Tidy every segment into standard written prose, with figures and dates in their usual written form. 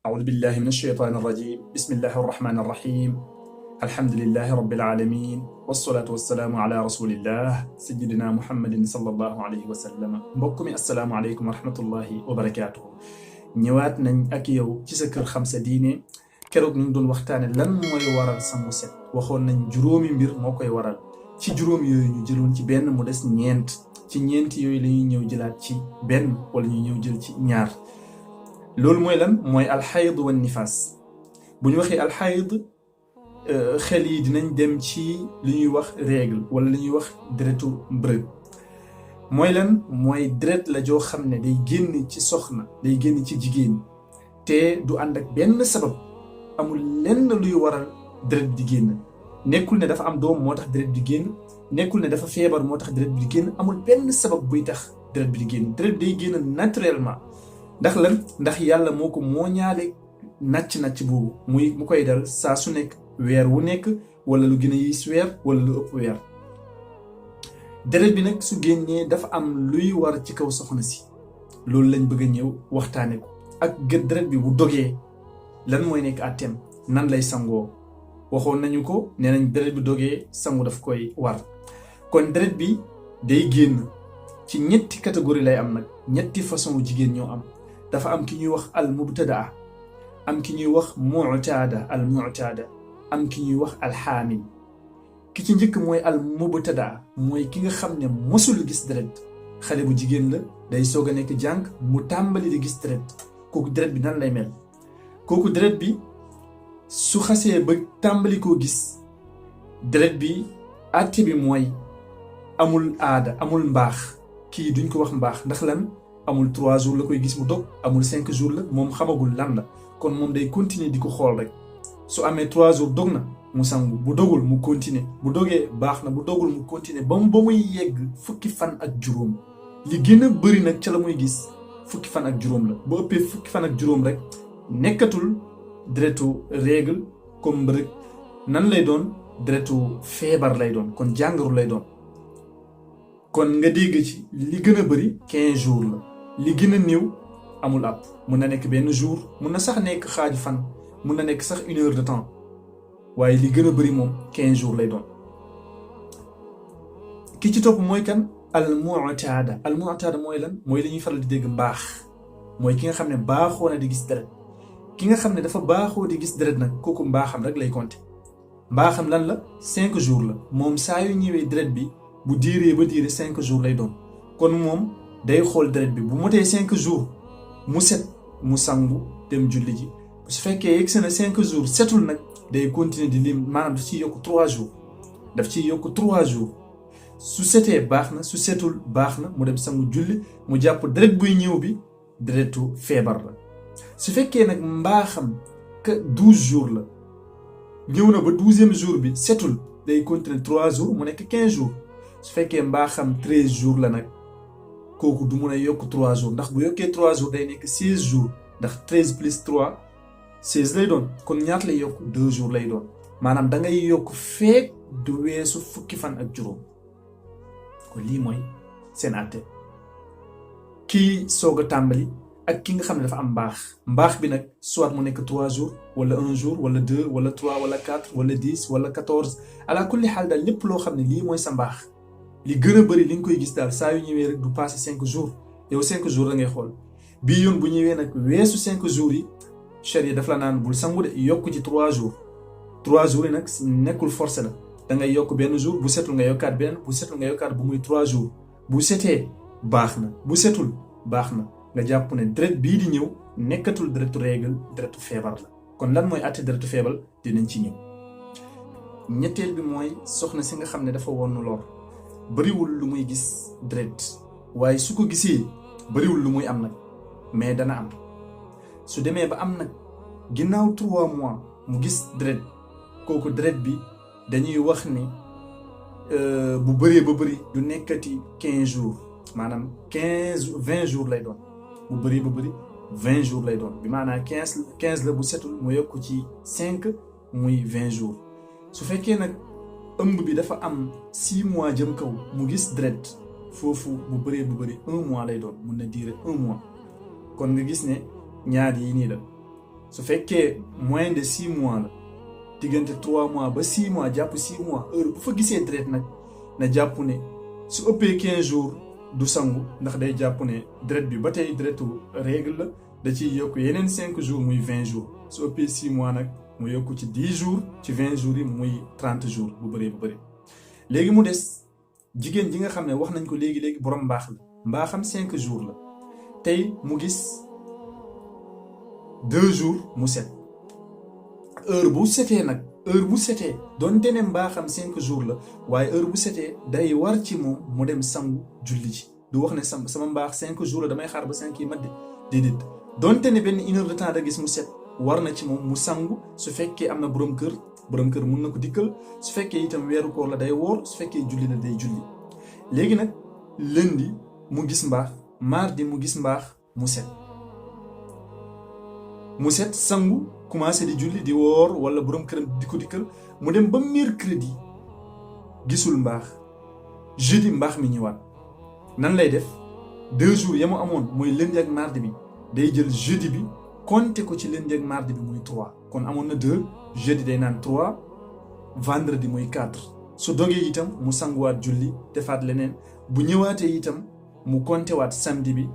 أعوذ بالله من الشيطان الرجيم بسم الله الرحمن الرحيم الحمد لله رب العالمين والصلاة والسلام على رسول الله سيدنا محمد صلى الله عليه وسلم mbokk mi assalaamu aleykum wa rahmatullahi wa barakaatuhu ñëwaat nañ ak yow ci sa kër xam sa diine keroog ñu doon waxtaane lan mooy waral sangu set waxoon nañ juróomi mbir moo koy waral ci juróom yooyu ñu jëloon ci benn mu des ñeent ci ñeent yooyu la ñuy ñëw jëlaat ci benn wala ñu ñëw jël ci ñaar loolu mooy lan mooy alxayd wa nifaas bu ñu waxee alxayd xel yi dinañ dem ci li ñuy wax règle wala li ñuy wax deretu mbërëg mooy lan mooy deret la joo xam ne day génn ci soxna day génn ci jigéen te du ànd ak benn sabab amul lenn luy waral deret di génn nekkul ne dafa am doom moo tax deret di génn nekkul ne dafa feebar moo tax deret bi di génn amul benn sabab buy tax deret bi di génn deret day génn naturellement ndax lan ndax yàlla moo ko mooñaale nàcc boobu mu koy dal saa su nekk weer wu nekk wala lu gën a yiis weer wala lu ëpp weer deret bi nag su génnee dafa am luy war ci kaw soxna si loolu lañ bëgg a ñëw waxtaane ko ak deret bi bu dogee lan mooy nekk àtteem nan lay sangoo waxoon nañu ko nee nañ deret bi dogee sangu daf koy war kon deret bi day génn ci ñetti catégorie lay am nag ñetti façon jigéen ñoo am dafa am ki ñuy wax al mubtadaa am ki ñuy wax mu'taada am ki ñuy wax al xaamil ki ci njëkk mooy al mubtadaa mooy ki nga xam ne mosul gis deret xale bu jigéen la day soog a nekk jànq mu tàmbali di gis deret kooku deret bi nan lay mel kooku deret bi su xasee ba tàmbali koo gis deret bi àtte bi mooy amul aada amul mbaax kii duñ ko wax mbaax ndax lan amul 3 jours la koy gis mu dog amul 5 jours la moom xamagul lan la kon moom day continuer di ko xool rek su amee 3 jours dog na mu sangu bu dogul mu continuer bu dogee baax na bu dogul mu continuer ba muy yegg fukki fan ak juróom li gën a bëri nag ca la muy gis fukki fan ak juróom la bu ëppee fukki fan ak juróom rek nekkatul deretu règle comme mbërëg nan lay doon deretu feebar lay doon kon jàngaru lay doon kon nga dégg ci li gën a bëri 15 jours la li gën a néew amul àpp mun na nekk benn jour mun na sax nekk xaaju fan mun na nekk sax 1 heure de temps waaye li gën a bëri moom 15 jours lay doon ki ci topp mooy kan al mu'taada mooy lan mooy li ñuy faral di dégg mbaax mooy ki nga xam ne baaxoo na di gis deret ki nga xam ne dafa baaxoo di gis deret nag kooku mbaaxam rek lay compter mbaaxam lan la 5 jours la moom saa yu ñëwee deret bi bu diiree ba diiree 5 jours lay doon kon moom day xool deret bi bu motee 5 jours mu set mu sangu dem julli ji su fekkee yegg na 5 jours setul nag day continuer di lim maanaam daf ciy yokk 3 jours daf ciy yokk 3 jours su setee baax na su setul baax na mu dem sangu julli mu jàpp deret buy ñëw bi deretu feebar la su fekkee nag mbaaxam que 12 jours la ñëw na ba 12e jour bi setul day continuer 3 jours mu nekk 15 jours su fekkee mbaaxam 13 jours la nag kooku du mun a yokk 3 jours ndax bu yokkee 3 jours day nekk 16 jours ndax 13 plus 3 16 lay doon kon ñaata lay yokk 2 jours lay doon maanaam da ngay yokk feek du weesu fukki fan ak juróom kon lii mooy seen àtte kii soog a tàmbali ak ki nga xam ne dafa am mbaax bi nag soit mu nekk 3 jours wala 1 jour wala 2 wala 3 wala 4 wala 10 wala 14 ala kulli xaal daal lépp loo xam ne lii mooy sa mbaax li gën a bëri li nga koy gis daal saa yu ñëwee rek du passé 5 jours yow 5 jours da ngay xool bii yoon bu ñëwee nag weesu 5 jours yi charia daf la naan bul sangu de yokk ci 3 jours 3 jours yi nag nekkul forcé la da ngay yokk benn jour bu setul nga yokkaat benn bu setul nga yokkaat bu muy 3 jours bu setee baax na bu setul baax na nga jàpp ne deret bii di ñëw nekkatul deretu règle deretu feebar la kon lan mooy àtte deretu feebar dinañ ci ñëw ñetteel bi mooy soxna si nga xam ne dafa wonnu lor bariwul lu muy gis deret waaye su ko gisee bariwul lu muy am nag mais dana am su demee ba am nag ginnaaw 3 mois mu gis deret kooku deret bi dañuy wax ne bu bëree ba bëri du nekkati 15 jours maanaam 20 jours lay doon bu bëree ba bëri 20 jours lay doon bi maanaam 15 la bu setul mu yokk ci 5 muy 20 jours su fekkee nag ëmb bi dafa am 6 mois jëm kaw mu gis deret foofu bu bëree bu bëri 1 mois lay doon mun na durer 1 mois kon nga gis ne ñaar yi nii la su fekkee moins de 6 mois la diggante 3 mois ba 6 mois jàpp 6 mois heure bu fa gisee deret nag na jàpp ne su ëppee 15 jours du sangu ndax day jàpp ne deret bi ba tey deretu règle la da ciy yokk yeneen 5 jours muy 20 jours su ëppee 6 mois nag mu yokk ci 10 jours ci 20 jours yi muy 30 jours bu bëree bu bëri. léegi mu des jigéen ji nga xam ne wax nañ ko léegi borom mbaax la mbaaxam 5 jours la tey mu gis 2 jours mu set heure bu setee doonte ne mbaaxam 5 jours la waaye heure bu setee day war ci moom mu dem sangu julli ji du wax ne sama mbaax 5 jours la damay xaar ba 5 yi mat déedéet doonte ne benn 1 heure de temps da gis mu set war na ci moom mu sangu su fekkee am na borom kër mun na ko dikkal su fekkee itam weeru koor la day woor su fekkee julli la day julli. léegi nag lundi mu gis mbaax mardi mu gis mbaax mu set sangu commencé di julli di woor wala borom këram di ko dikkal mu dem ba mercredi gisul mbaax jeudi mbaax mi ñëwaat nan lay def 2 jours ya mu amoon mooy lundi ak mardi bi day jël jeudi bi compter ko ci lundi ak mardi bi muy 3 kon amoon na 2 jeudi day naan 3 vendredi muy 4 su dogee itam mu sanguwaat julli defaat leneen bu ñëwaatee itam mu compter waat samedi bi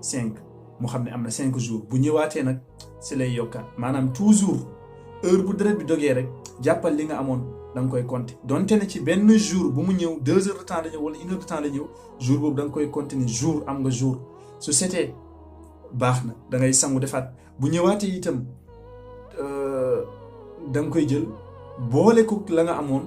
5 mu xam ne am na 5 jours bu ñëwaatee nag si lay yokkaat maanaam toujours heure bu deret bi dogee rek jàppal li nga amoon da nga koy compter donte ne ci benn jour bu mu ñëw 2 heures de temps la ñëw wala 1 heure de temps la ñëw jour boobu da nga koy compter ni jour am nga jour su setee baax na da ngay sangu defaat bu ñëwaatee itam da nga koy jël boole ko la nga amoon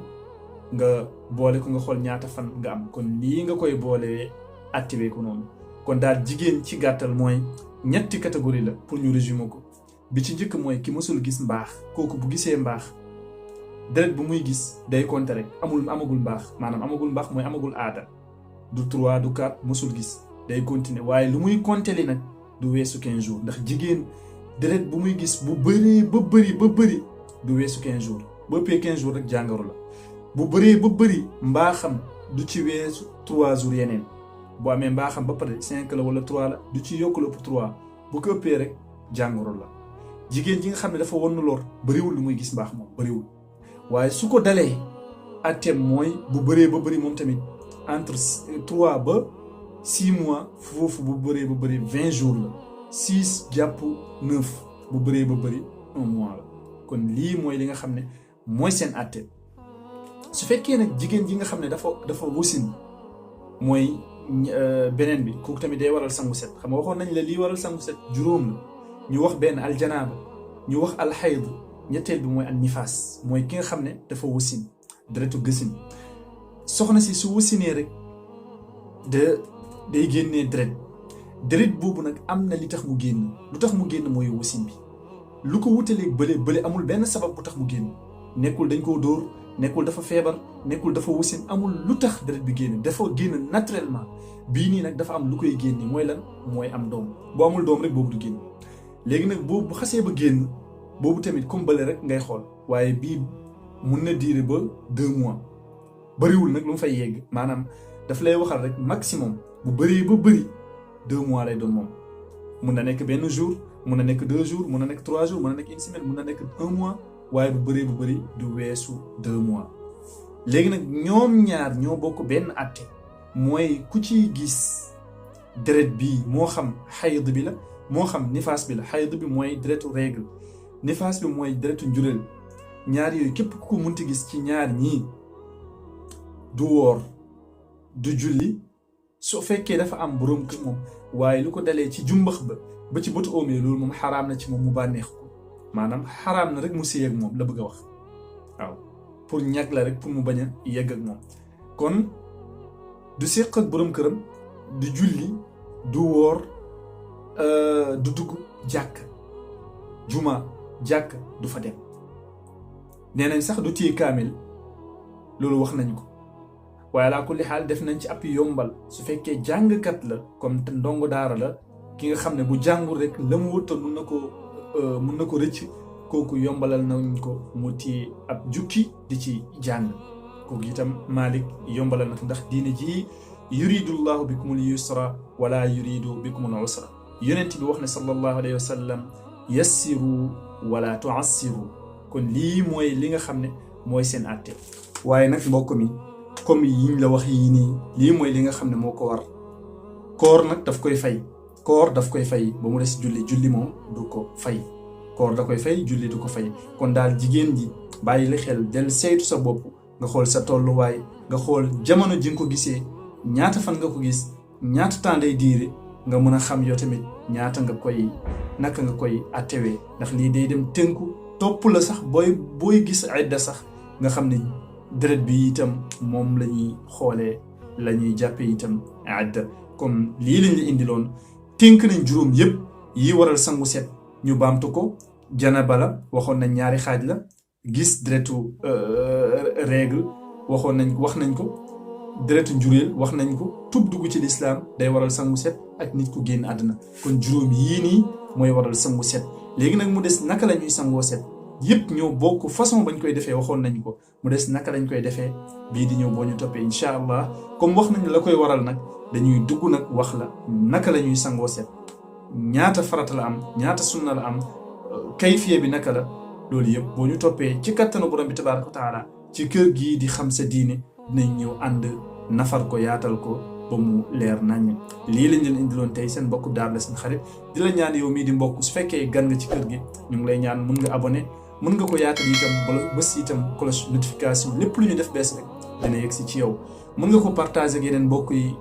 nga boole ko nga xool ñaata fan nga am kon lii nga koy boole activé ko noonu kon daal jigéen ci gàttal mooy ñetti catégorie la pour ñu résumer ko bi ci njëkk mooy ki mësul gis mbaax kooku bu gisee mbaax deret bu muy gis day compter rek amagul mbaax maanaam amagul mbaax mooy amagul aada du 3 du 4 mësul gis day continuer waaye lu muy compter li nag du weesu 15 jours ndax jigéen deret bu muy gis bu bëree ba bëri du weesu 15 jours bu ëppee 15 jours rek jàngoro la bu bëree ba bëri mbaaxam du ci weesu 3 jours yeneen bu amee mbaaxam ba pare 5 la wala 3 la du ci yokk lu ëpp 3 bu ko ëppee rek jàngoro la jigéen ji nga xam ne dafa won lor bëriwul lu muy gis mbaax moom bëriwul waaye su ko dalee atteem mooy bu bëree ba bëri moom tamit entre 3 ba 6 mois foofu bu bëree ba bëri 20 jours la 6 jàpp 9 bu bëree ba bëri 1 mois la kon lii mooy li nga xam ne mooy seen atte su fekkee nag jigéen ji nga xam ne dafa wasin mooy beneen bi kooku tamit day waral sangu set xam nga waxoon nañ la lii waral sangu set juróom la ñu wax benn aljanaaba ñu wax alxayd ñetteel bi mooy al nifaas mooy ki nga xam ne dafa wasin deretu gësin soxna si su wasinee rek day génnee deret boobu nag am na li tax mu génn lu tax mu génn mooy wasin bi lu ko wutaleeg bële amul benn sabab bu tax mu génn nekkul dañ koo dóor nekkul dafa feebar nekkul dafa wasin amul lu tax deret bi génn dafa génn naturellement bii nii nag dafa am lu koy génne mooy lan mooy am doom bu amul doom rek boobu du génn léegi nag boobu bu xasee ba génn boobu tamit comme bële rek ngay xool waaye bii mun na diire ba 2 mois bëriwul nag lu mu fay yegg maanaam daf lay waxal rek maximum bu bëree ba bëri 2 mois lay doon moom mun na nekk benn jour mun na nekk 2 jours mun na nekk 3 jours mun na nekk 1 semaine mun na nekk 1 mois waaye bu bëri du weesu 2 mois léegi nag ñoom ñaar ñoo bokk benn àtte mooy ku ciy gis deret bii moo xam xayd bi la moo xam nifaas bi la xayd bi mooy deretu règle nifaas bi mooy deretu njureel ñaar yooyu képp ku ko munti gis ci ñaar ñii du woor du julli su fekkee dafa am boroom kër moom waaye lu ko dalee ci jumbax ba ci bëtu oom yi loolu moom xaraam na ci moom mu bànneex ko maanaam xaraam na rek mu sëy ak moom la bëgg a wax waaw pour ñàkk la rek pour mu bañ a yegg ak moom kon du séq ak boroom këram du julli du woor du dugg jàkk juma jàkk du fa dem nee nañ sax du téye kaamil loolu wax nañ ko waaye laa kulli xaal def nañ ci ab yombal su fekkee jàngkat la comme te ndongo daara la ki nga xam ne bu jàngul rek la mu wëttoon mun na ko rëcc kooku yombalal nañ ko mu téye ab jukki di ci jàng kooku itam Malik yombalal na ko ndax diine ji yuridullahu bikumul yusra wala yuridu bikumul usra yonent bi wax ne sallallahu alayhi wa sallam yassiru wala tuassiru kon lii mooy li nga xam ne mooy seen àtte waaye nag mbokk mi comme yiñ la wax yii nii lii mooy li nga xam ne moo ko war koor nag daf koy fay koor daf koy fay ba mu des julli moom du ko fay koor da koy fay julli du ko fay kon daal jigéen ji bàyyi li xel del saytu sa bopp nga xool sa tolluwaay nga xool jamono ji nga ko gisee ñaata fan nga ko gis ñaata temps day diire nga mën a xam yow tamit ñaata nga koy naka nga koy attewee ndax lii day dem tënku topp la sax booy gis idda sax nga xam ne deret bi itam moom la ñuy xoolee la ñuy jàppee itam idda comme lii lañ la indiloon tënk nañ juróom yëpp yi waral sangu set ñu baamtu ko janaba la waxoon nañ ñaari xaaj la gis deretu règle wax nañ ko deretu njureel wax nañ ko tub dugg ci lislaam day waral sangu set ak nit ku génn àdduna kon juróom yii nii mooy waral sangu set léegi nag mu des naka la ñuy sangoo set yëpp ñoo bokk façon bañ koy defee waxoon nañ ko mu des naka lañ koy defee bii di ñëw boo ñu toppee incha allah comme wax nañ la koy waral nag dañuy dugg nag wax la naka la ñuy sangoo set ñaata farata la am ñaata sunna la am kayfiye bi naka la loolu yëpp boo ñu toppee ci kattanu borom bi tabaaraka wa taala ci kër gii di xam sa diine dinañ ñëw ànd nafar ko yaatal ko ba mu leer nañ lii lañ leen indiloon tey seen mbokku daar la seen xarit di la ñaan yow mii di mbokk su fekkee gan nga ci kër gi ñu ngi lay ñaan mun nga abonné mun nga ko yaatal itam bala bës itam cloche notification lépp lu ñu def bees rek dina yegg si ci yow mun nga ko partager ak yeneen mbokk yi